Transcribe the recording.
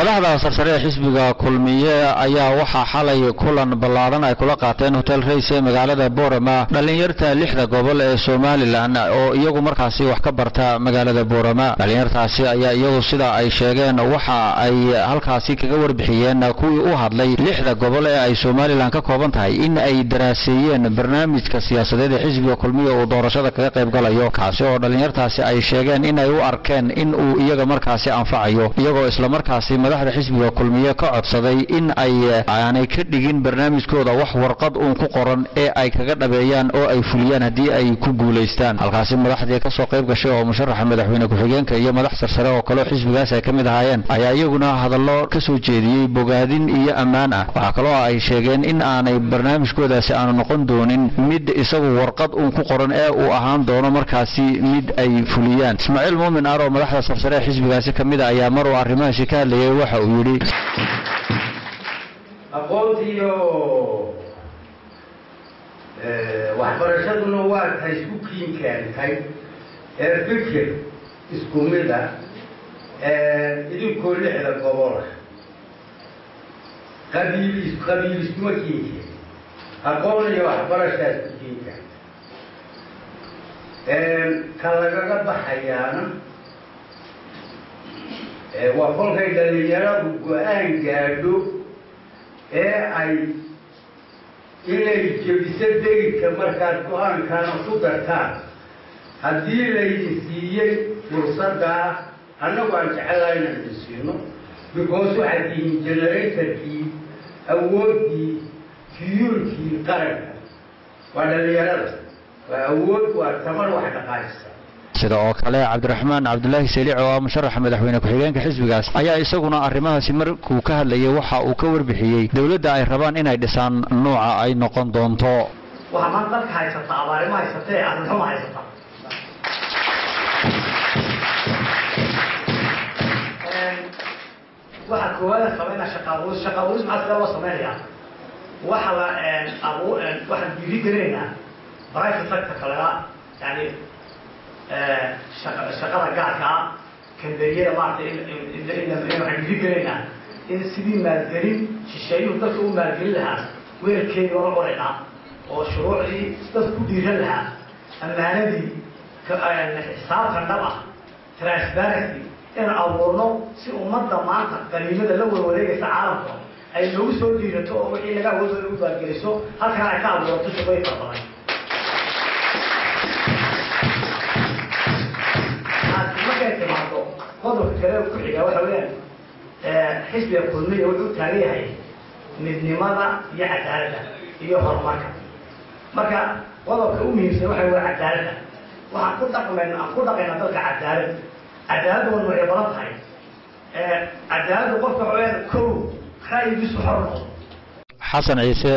Madaxda sarsare ee xisbiga Kulmiye ayaa waxaa xalay kulan ballaaran ay kula qaateen Hotel Rays ee magaalada Boorama dhalinyarta 6da gobol ee Somaliland oo iyagu markaasi wax ka barta magaalada Boorama. Dhalinyartaasi ayaa iyagu sida ay sheegeen waxa ay halkaasi kaga warbixiyeen kuwii u hadlay 6da gobol ee ay Somaliland ka kooban tahay in ay daraaseeyeen barnaamijka siyaasadeed ee xisbiga Kulmiye uu doorashada kaga qayb galayo, kaasi oo dhalinyartaasi ay sheegeen in ay u arkeen in uu iyaga markaasi anfacayo, iyagoo isla markaasi madaxda xisbiga Kulmiye ka codsaday in ay aanay ka dhigin barnaamijkooda wax warqad uun ku qoran ee ay kaga dhabeeyaan oo ay fuliyaan haddii ay ku guulaystaan. Halkaasi madaxdii ka soo qayb gashay oo musharaxa madaxweyne ku-xigeenka iyo madax sarsare oo kaleo xisbigaas ay ka mid ahaayeen ayaa iyaguna hadallo ka soo jeediyey bogaadin iyo ammaan ah. Waxaa kaloo ay sheegeen in aanay barnaamijkoodaasi aanu noqon doonin mid isagu warqad uun ku qoran ee uu ahaan doono markaasi mid ay fuliyaan. Ismaaciil Muumin Aar oo madaxda sarsare ee xisbigaasi ka mid ah ayaa mar uu arrimahaasi ka hadlayay waxa uu yidhi: Aqoontiiyo waxbarashaduna waa ta isku kiin keentay ee fikir isku mid ah idinkoo 6da gobol ah qabiil qabiil iskuma kiin keen, aqoon iyo waxbarashaa isku kiin keentay. Ka lagaga baxayaana waa kolkay dhalinyaradu go-aan gaadho ee ay inay jebiso degidka. Markaad go-aankaana ku dartaan, haddii laydin siiyey fursaddaa, annagu aan jecelahay inaan idin siino, because waxaad tihiin generatorkii, awooddii, fiyuulkii qaranka. Waa dhalinyarada, waa awood, waa tamar wax dhaqaajisa. Sida oo kale Cabdiraxmaan Cabdulaahi Seliic oo ah musharaxa madaxweyne ku-xigeenka xisbigaas ayaa isaguna arrimahaasi markuu ka hadlayay waxa uu ka warbixiyey dowladda ay rabaan inay dhisaan nooca ay noqon doonto. Waxaa maanta dalka haysata abaarimo haysatee arrinxuma haysata. Waxaa koowaada sameynaa shaqa abuuris. Shaqa abuuris maxaa sidee loo sameynayaa? Waxa la abu waxaan dhiirigelinaynaa private sectorka laga yani shaqada gaarka ah, kamberiyada maaragtay, waxaan dhiirigelinaynaa in sidii maalgelin shisheeyuhu dalka u maalgelin lahaa weelkeeni waa qoraynaa oo shuruucdii dadku ku dhiiran lahaa, ammaanadii, xisaabtan dhab ah, transparency inaan abuurno si ummadda maanta qaniimada la warwareegaysa caalamka ay noogu soo dhiirato oo wixii laga awoodo lagu maalgeliso, halkan ay ka abuurato shaqooyin fara badan. Taasi markay timaado, qodobka kale ku xigaa waxa weeyaan xisbiga Kulmiya wuxuu taagan yahay midnimada iyo cadaaladda iyo horumarka. Marka qodobka u muhiimsan waxa waa cadaaladda. Waxaan ku dhaqmayna, aan ku dhaqayna dalka cadaalad. Cadaaladda waa noocyo badan tahay. Cadaaladda qofka waxa weeyaan kow ra'yigiisu xor noqdo. Xasan Ciise.